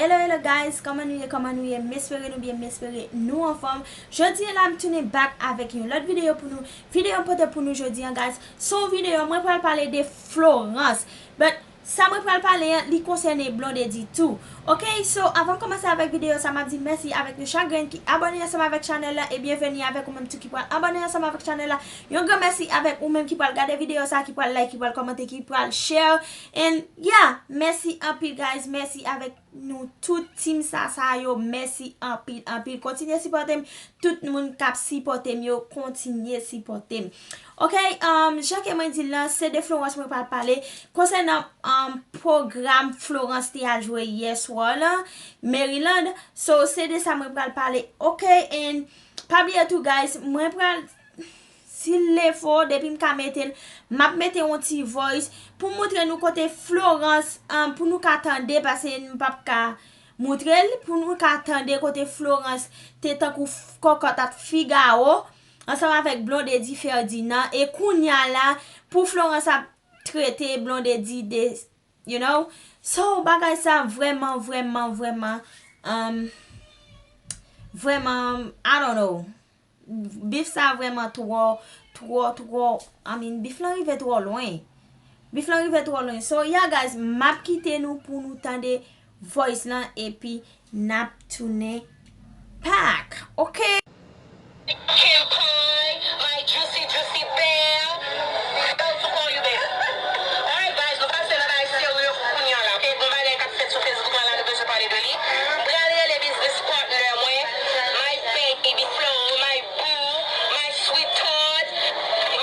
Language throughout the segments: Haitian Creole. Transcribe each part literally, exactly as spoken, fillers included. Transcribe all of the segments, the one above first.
Hello, hello guys, kòman nou ye, kòman nou ye? M espere nou byen, m espere nou anfòm. Jodi a la, m tounen back avèk yon lòt videyo pou nou. Videyo m pote pou nou jodi an, guys, se yon videyo mwen pral pale de Florence. But sa mwen pral pale an, li konsène Blondedy tou. Ok, so avan m kòmanse avèk videyo sa, m ap di mèsi avèk nou chak grenn ki abòne ansanm avèk chanèl la e byenveni avèk ou menm tou ki pral abòne ansanm avèk chanèl la. Yon gran mèsi avèk ou menm ki pral gade videyo sa, ki pral like, ki pral kòmante, ki pral share. And yeah, mèsi anpil guys, mèsi avèk nou tout team sa sa yo, mèsi anpil, anpil. Kontinye sipòte m, tout moun k ap sipòte m yo, kontinye sipòte m. Ok, um, jan ke mwen di l lan, se de Florence mwen pral pale konsènan um, pwogram Florence te al jwe yè swa lan, Maryland. So, se de sa mwen pral pale. Ok, and pa bliye tou, guys, mwen pral, si l le fo, depi m ka mete l, m ap mete yon ti voice pou montre nou kote Florence, um, pou nou ka tande, paske nou p ap ka montre l, pou nou ka tande kote Florence te tankou f-, kòkòt ak Figaro, ansanm avèk Blondedy Ferdinand, e kounya la, pou Florence ap trete Blondedy de, you know? So, bagay sa vrèman, vrèman, vrèman, um, vrèman, I don't know. Beef sa vrèman twò, twò, twò, I mean, beef lan rive twò lwen. Beef lan rive twò lwen. So, yeah, guys, m ap kite nou pou nou tande voice lan, epi n ap tounen back. Ok? Pumpkin pie, my juicy, juicy bear. About to call you, babe. Alright, guys, nou pase nan bagay serye kounya la, ok? Gon bagay k ap fèt sou Facebook la, nou bezwen pale de li. M pral rele business partner mwen, my baby flow, my boo, my sweetheart,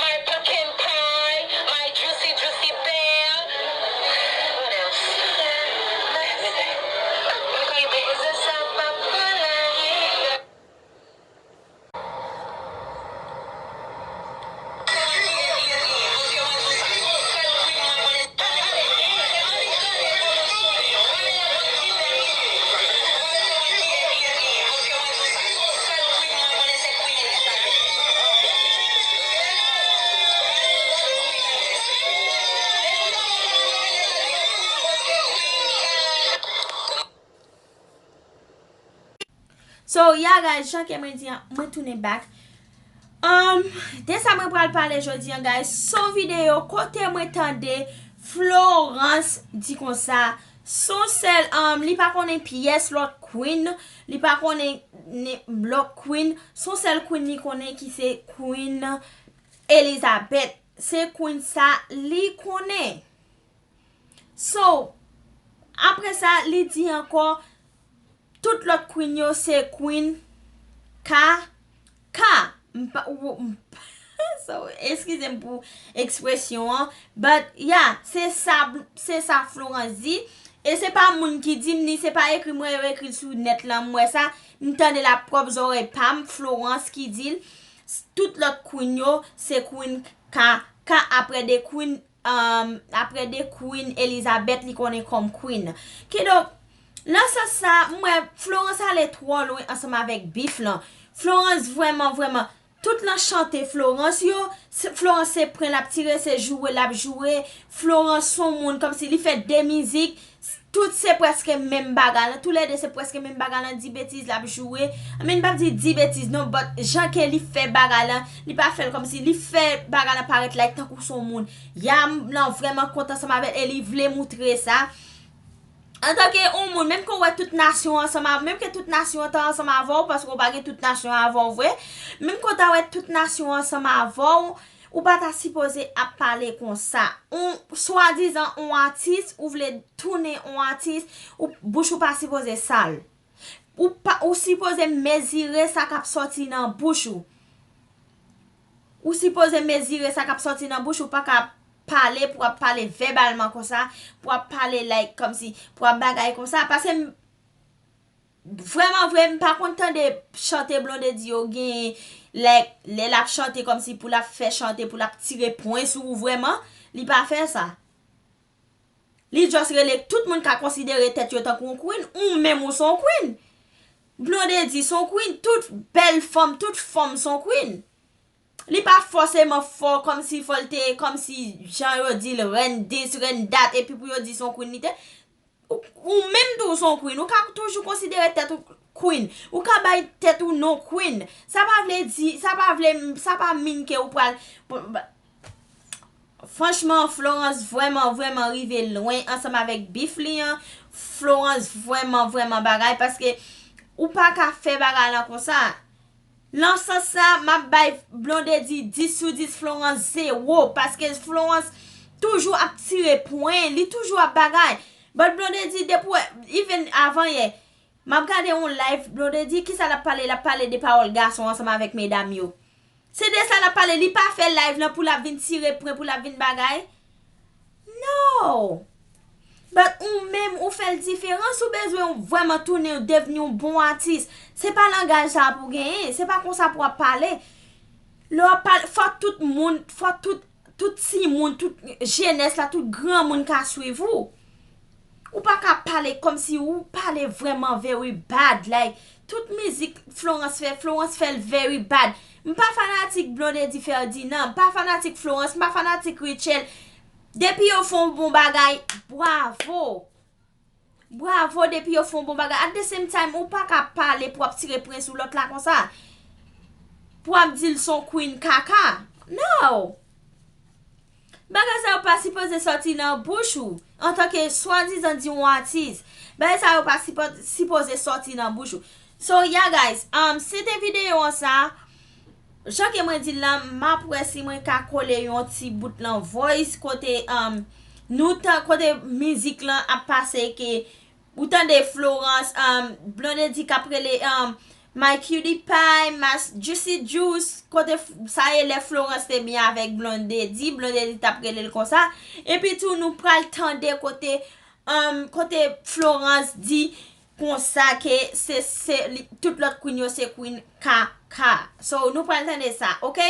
my pumpkin pie, my juicy, juicy bear. What else? Let me call you, babe. So, yeah, guys, jan ke mwen di an, mwen tounen back. Um, de sa mwen pral pale jodi an, guys, se yon videyo kote mwen tande Florence di konsa, se yon sèl, um, li pa konnen pyès lòt queen, li pa konnen ne-, lòt queen, se yon sèl queen li konnen ki se Queen Elizabeth. Se queen sa li konnen. So, apre sa, li di ankò, tout lòt queen yo se queen K K. M pa, w-, m, so, eskize m pou ekspresyon an, but, yeah, se sa, se sa Florence di. E se pa moun ki di m ni, se pa ekri m wè yo ekri l sou nèt lan, m wè sa, m tande l ak pwòp zòrèy pa m, Florence ki di l, tout lòt queen yo, se queen K K apre de queen um, apre de Queen Elizabeth li konnen kòm queen. Kidonk, nan sans sa, m wè Florence ale twò lwen ansanm avèk beef lan. Florence vrèman, vrèman, tout nan chante Florence yo, se, Florence se pwen l ap tire, se joure l ap joure. Florence se yon moun kòmsi li fè de mizik, tout se prèske menm bagay lan, toulède se prèske menm bagay lan, di betiz l ap joure. I mean, m p ap di di betiz non, but jan ke li fè bagay lan, li pa fè l kòmsi li fè bagay lan parèt like tankou se yon moun. Yam lan vrèman kontan ansanm avè l e li vle moutre sa. Antanke yon moun, menm ke w wè tout nasyon ansanm avè, menm ke tout nasyon an ta ansanm avè w, paske w pa gen tout nasyon an avè w vre, menm ke w ta wè tout nasyon an ansanm avè w, ou pa ta sipoze ap pale konsa. Yon swadizan yon atis, ou vle tounen yon atis, ou, bouch ou pa sipoze sal. Ou pa, ou sipoze mezire sa k ap sòti nan bouch ou. Ou sipoze mezire sa k ap sòti nan bouch ou, pa ka pale pou w ap pale vèbalman konsa, pou w ap pale like kòmsi, pou w ap bagay konsa. Paske m, vrèman vre, m pa konn tande chante Blondedy yo gen, like, lè l ap chante kòmsi pou l ap fè chante, pou l ap tire pwen sou ou vrèman, li pa fè sa. Li just rele tout moun ka konsidere tèt yo tankou yon queen, ou menm ou se yon queen. Blondedy se yon queen, tout bèl fanm, tout fanm se yon queen. Li pa fòseman fò kòmsi fò l te, kòmsi jan yo di l, rèn dis, rèn dat, epi pou yo di se yon queen li te. Ou menm tou se yon queen, ou ka toujou konsidere tèt ou queen. Ou ka bay tèt ou non queen. Sa pa vle di, sa pa vle, sa pa mean ke ou pral. Franchman, Florence vrèman, vrèman rive lwen ansanm avèk beef li an. Florence vrèman, vrèman bagay, paske ou pa ka fè bagay lan konsa. Nan sans sa, m ap bay Blondedy dis sou dis, Florence zewo, paske Florence toujou ap tire pwen, li toujou ap bagay. But Blondedy, depi, even avan yè, m ap gade yon live, Blondedy, kisa l ap pale? L ap pale de pawòl gason ansanm avèk medam yo. Se de sa l ap pale, li pa fè live lan pou l ap vin tire pwen, pou l ap vin bagay. No! But ou menm, ou fè l diferan, si w bezwen vrèman tounen, devni yon bon atis. Se pa langaj sa a pou genyen, se pa konsa pou w ap pale. Lè w ap pale, fò tout moun, fò tout, tout timoun, tout jenès la, tout granmoun ka swiv ou. Ou pa ka pale kòmsi ou pale vrèman very bad. Like, tout mizik Florence fè, Florence fè l very bad. M pa fanatik Blondedy Ferdinand, m pa fanatik Florence, m pa fanatik Rachel. Depi yo fè yon bon bagay, bravo. Bravo, depi yo fè yon bon bagay. At the same time, ou pa ka pale pou ap tire pwen sou lòt la konsa. Pou ap di l se yon queen kaka. No! Bagay sa yo pa sipoze sòti nan bouch ou. Antanke swadizan di yon atis. Bagay sa yo pa sipo-, sipoze sòti nan bouch ou. So, yeah, guys, um, se te videyo an sa. Jan ke mwen di l la, m ap wè si mwen ka kole yon ti bout lan voice kote, um, nou tan, kote mizik lan ap pase ke ou tande Florence, um, Blondedy k ap rele, um, My Cutie Pie, My Juicy Juice, kote f-, sa ye lè Florence te byen avèk Blondedy, Blondedy t ap rele l konsa. Epi tou nou pral tande kote, um, kote Florence di konsa ke se, se li, tout lòt queen yo se queen kaka. So, nou pral tande sa, ok?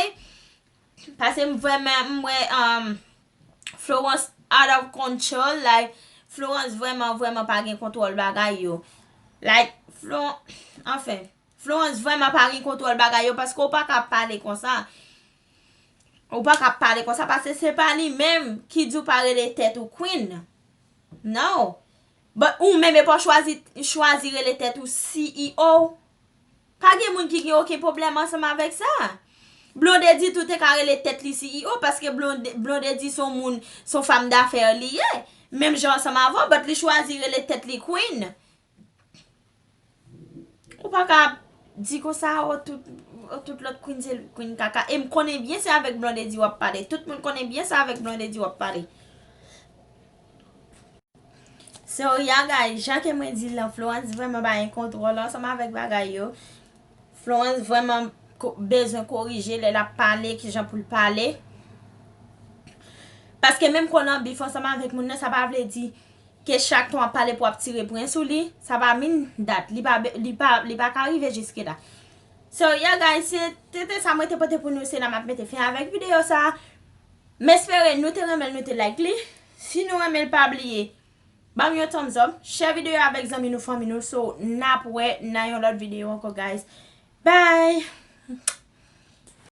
Paske m vrèman, m wè, um, Florence out of control, like, Florence vrèman, vrèman pa gen kontwòl bagay yo. Like, Florence, anfen, Florence vrèman pa gen kontwòl bagay yo, paske ou pa ka pale konsa. Ou pa ka pale konsa, paske se pa li menm ki di w pa rele tèt ou queen. No. But ou menm epa w chwazi, chwazi rele tèt ou C E O. Pa gen moun ki gen okenn pwoblèm ansanm avèk sa. Blondedy tou te ka rele tèt li C E O, paske Blonde-, Blondedy se yon moun, se yon fanm dafè li ye. Menm jan ansanm avè w, but li chwazi rele tèt li queen. Ou pa ka di konsa, o, tout, o, tout lòt queen se queen kaka. E m konnen byen se avèk Blondedy w ap pale. Tout moun konnen byen se avèk Blondedy w ap pale. So, yeah, guys, jan ke mwen di l lan, Florence vrèman pa gen kontwòl ansanm avèk bagay yo. Florence vrèman ko-, bezwen korije lè l ap pale, kijan pou l pale. Paske menm kon nan bif ansanm avèk moun nan, sa pa vle di ke chak tan w ap pale pou w ap tire pwen sou li, sa pa mean that. Li pa be-, li pa, li pa ka rive jiske la. So, yeah, guys, se te, te sa mwen te pote pou nou, se la m ap mete fen avèk videyo sa. M espere nou te renmen l, nou te like li. Si nou renmen l, pa bliye ban m yon thumbs up, share videyo avèk zanmi nou, fanmi nou. So, n ap wè nan yon lòt videyo ankò, guys. Bye!